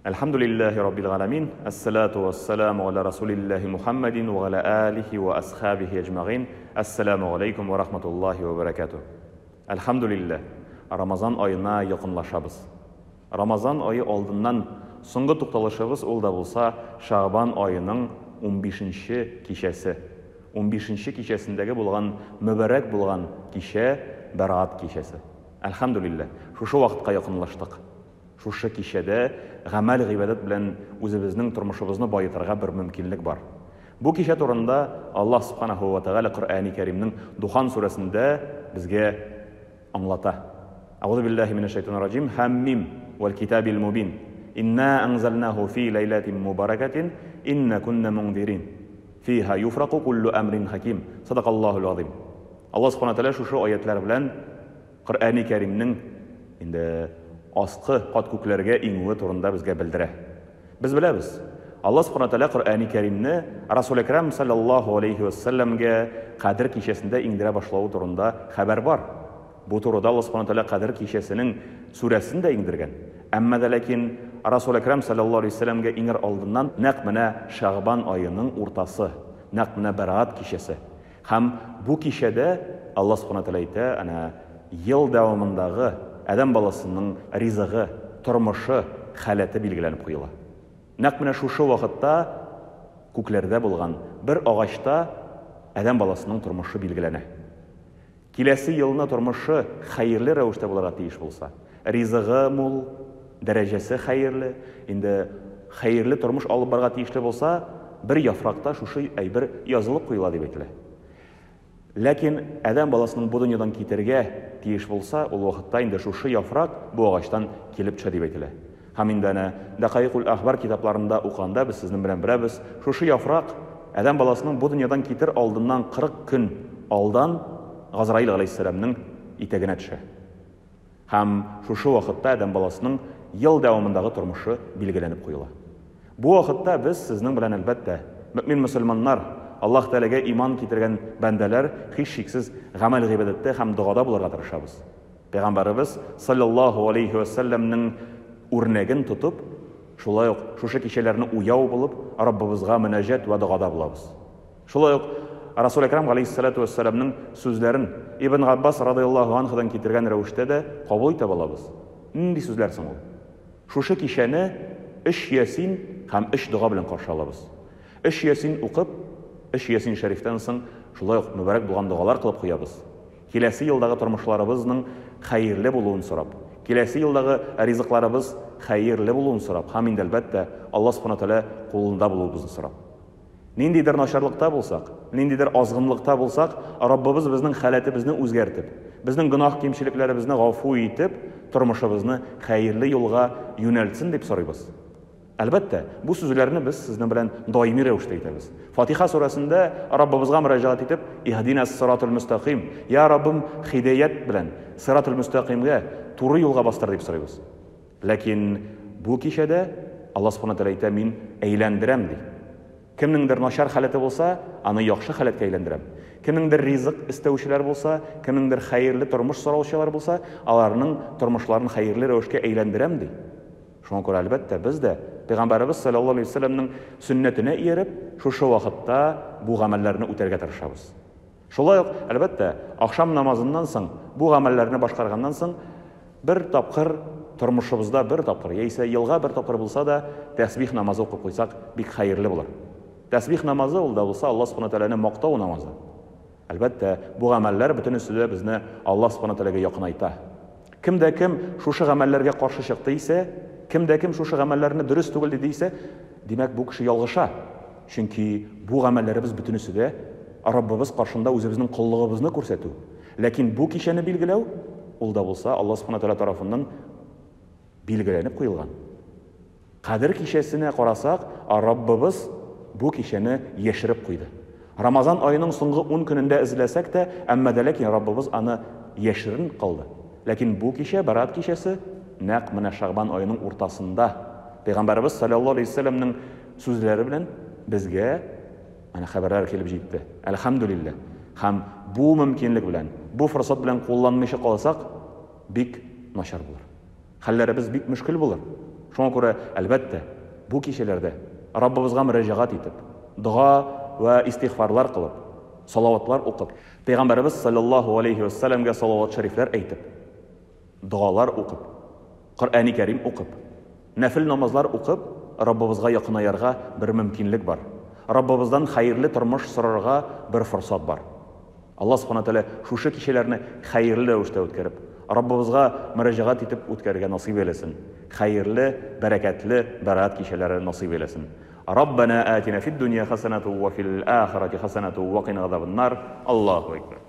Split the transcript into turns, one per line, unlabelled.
Әлхәмдүлилләһи раббил галәмин, әссәлату вәссәламу галә расулилләһи Мухаммадин ва галә алихи ва асхабихи әҗмәгыйн. Әссәламу галәйкүм ва рахматуллаһи ва бәрәкәтүһ. Әлхәмдүлилләһ, Рамазан аена якынлашабыз. Рамазан ае алдыннан соңгы тукталышыбыз ул да булса Шәгъбан аеның унбишенче кичәсе. Унбишенче кичәсендәге булган мөбарәк булган кичә, Бәраат кичәсе. Әлхәмдүлилләһ, шушы вакытка якынлаштык. Шушы кичәдә гамәл-гыйбадәт белән үзебезнең тормышыбызны баетырга бер мөмкинлек бар. Бу кичә турында Аллаһ Сүбхәнәһү вә Тәгалә Коръәни Кәримнең Духан сүрәсендә безгә аңлата. Әгъузу биллаһи минәш шайтанир раҗим, Хәм-мим, вәл китабил мубин. Инна әнзәлнәһу фи ләйләтин мубаракәтин, инна кунна муңзирин. Фиһа юфраку куллу әмрин хәким. Садакаллаһул газыйм. Аллаһ Сүбхәнәһү вә Тәгалә шушы аятлар белән Коръәни Кәримнең инде аскы кат күкләргә иңүе турында безгә белдерә. Без беләбез, Аллаһ Субхана Тәгалә Коръәни Кәримне Расул Әкрәм салләллаһу алейһи вә сәлләмгә Кадер кичәсендә иңдерә башлавы турында хәбәр бар. Бу турыда Аллаһ Субхана Тәгалә Кадер кичәсенең сүрәсен дә иңдергән. Әмма дә ләкин Расул Әкрәм салләллаһу алейһи вә сәлләмгә иңер алдыннан нәкъ менә Шәгъбан аеның уртасы, нәкъ менә Бәраат кичәсе, Һәм бу кичәдә Аллаһ Субхана Тәгалә әйтә, әнә ел дәвамындагы адәм баласының ризыгы, тормышы, халәте билгеләнеп куела. Нәкъ менә шушы вакытта күкләрдә булган бер агачта адәм баласының тормышы билгеләнә. Киләсе елны тормышы хәерле рәвештә булырга тиеш булса, ризыгы мул, дәрәҗәсе хәерле, инде хәерле тормыш алып барырга тиешле булса, бер яфракта шушы әйбер язылып куела дип әйтелә. Ләкин адәм баласының бу дөньядан китәргә тиеш булса, ул вакытта инде шушы яфрак бу агачтан килеп төшә дип әйтелә. Һәм инде әнә Дәкаикуль әхбар китапларында укыганда без сезнең белән беләбез, шушы яфрак адәм баласының бу дөньядан китер алдыннан 40 көн алдан Газраил галәйһиссәламнең итәгенә төшә. Һәм шушы вакытта адәм баласының ел дәвамындагы тормышы билгеләнеп куела. Бу вакытта без сезнең белән, әлбәттә, мөэмин-мөселманнар, Аллаһ Тәгаләгә иман китергән бәндәләр, һичшиксез гамәл-гыйбадәттә һәм догада булырга тырышабыз. Пәйгамбәребез салләллаһу алейһи вә сәлләмнең үрнәген тотып, шулай ук шушы кичәләрне уяу булып, Раббыбызга мөнәҗәт вә догада булабыз. Шулай ук Расул Әкрам галәйһиссәлату вәссәламнең сүзләрен Ибн Габбас радыяллаһу анһудан китергән рәвештә дә кабул итеп алабыз. Нинди сүзләр соң ул? Шушы кичәне өч ясин һәм өч дога белән каршы алабыз. Өч ясин укып, өч ясин шәрифтән соң шулай ук мөбарәк булган догалар кылып куябыз. Киләсе елдагы тормышларыбызның хәерле булуын сорап, киләсе елдагы ризыкларыбыз хәерле булуын сорап һәм инде, әлбәттә, Алла Субхана Тәгалә кулында булуыбызны сорап. Ниндидер начарлыкта булсак, ниндидер азгынлыкта булсак, Раббыбыз безнең халәтебезне үзгәртеп, безнең гөнаһ-кимчелекләребезне гафу итеп, тормышыбызны хәерле юлга юнәлтсен дип сорыйбыз. Әлбәттә, бу сүзләрне без сезнең белән даими рәвештә әйтәбез. Фатиха сүрәсендә Раббыбызга мөрәҗәгать итеп, Иһдинәс сиратул мөстәкыйм, Я Раббым, һидаять белән сиратул мөстәкыймгә, туры юлга бастыр дип сорыйбыз. Ләкин бу кичәдә Аллаһ Субхана Тәгалә әйтә, мин әйләндерәм, ди. Кемнеңдер начар халәте булса, аны яхшы халәткә әйләндерәм. Кемнеңдер ризык эстәүчеләр булса, кемнеңдер хәерле тормыш сораучылар булса, аларның тормышларын хәерле рәвешкә әйләндерәм, ди. Шуңа күрә, әлбәттә, без дә, Пәйгамбәребез салләллаһу алейһи ва сәлләмнең сөннәтенә ияреп, шушы вакытта бу гамәлләрне үтәргә тырышабыз. Шулай ук, әлбәттә, ахшам намазыннан соң, бу гамәлләрне башкарганнан соң, бер тапкыр тормышыбызда бер тапкыр, яисә елга бер тапкыр булса да, тәсбих намазы укып куйсак, бик хәерле булыр. Тәсбих намазы ул да булса Аллаһ Субхана Тәгаләне мактау намазы. Әлбәттә, бу гамәлләр бөтенесе дә безне Аллаһ Субхана Тәгаләгә якынайта. Кем дә кем шушы гамәлләргә каршы чыкты исә, кем дә кем шушы гамәлләрне дөрес түгел диде исә, димәк, бу кеше ялгыша. Чөнки бу гамәлләребез бөтенесе дә Раббыбыз каршында үзебезнең коллыгыбызны күрсәтү. Ләкин бу кичәне билгеләү, ул да булса Аллаһ Субхана Тәгалә тарафыннан билгеләнеп куелган. Кадер кичәсенә карасак, Раббыбыз бу кичәне яшереп куйды. Рамазан аеның соңгы ун көнендә эзләсәк тә, әмма дә ләкин Раббыбыз аны яшерен кылды. Ләкин бу кичә, Бәраат кичәсе, нәкъ менә Шәгъбан аеның уртасында, Пәйгамбәребез салләллаһу алейһи ва сәлләмнең сүзләре белән безгә әнә хәбәрләр килеп җитте. Әлхәмдүлилләһ. Һәм бу мөмкинлек белән, бу форсат белән кулланмыйча калсак, бик начар булыр. Хәлләребез бик мөшкел булыр. Шуңа күрә, әлбәттә, бу кичәләрдә Раббыбызга мөрәҗәгать итеп, дога вә истигъфарлар кылып, салаватлар укып, Пәйгамбәребез салләллаһу галәйһи вә сәлләмгә салават шәрифләр әйтеп, догалар укып, Коръәни Кәрим укып, нәфел намазлар укып, Раббыбызга якынаерга бер мөмкинлек бар. Раббыбыздан хәерле тормыш сорарга бер форсат бар. Алла Субхана Тәгалә шушы кичәләрне хәерле рәвештә үткәреп, Раббыбызга мөрәҗәгать итеп үткәрергә насыйп әйләсен. Хәерле, бәрәкәтле Бәраәт кичәләре насыйп әйләсен. Раббана атина фид дөнья хәсәнәту ва фил ахирати хәсәнәту ва кина газабаннар. Аллаһу әкбәр.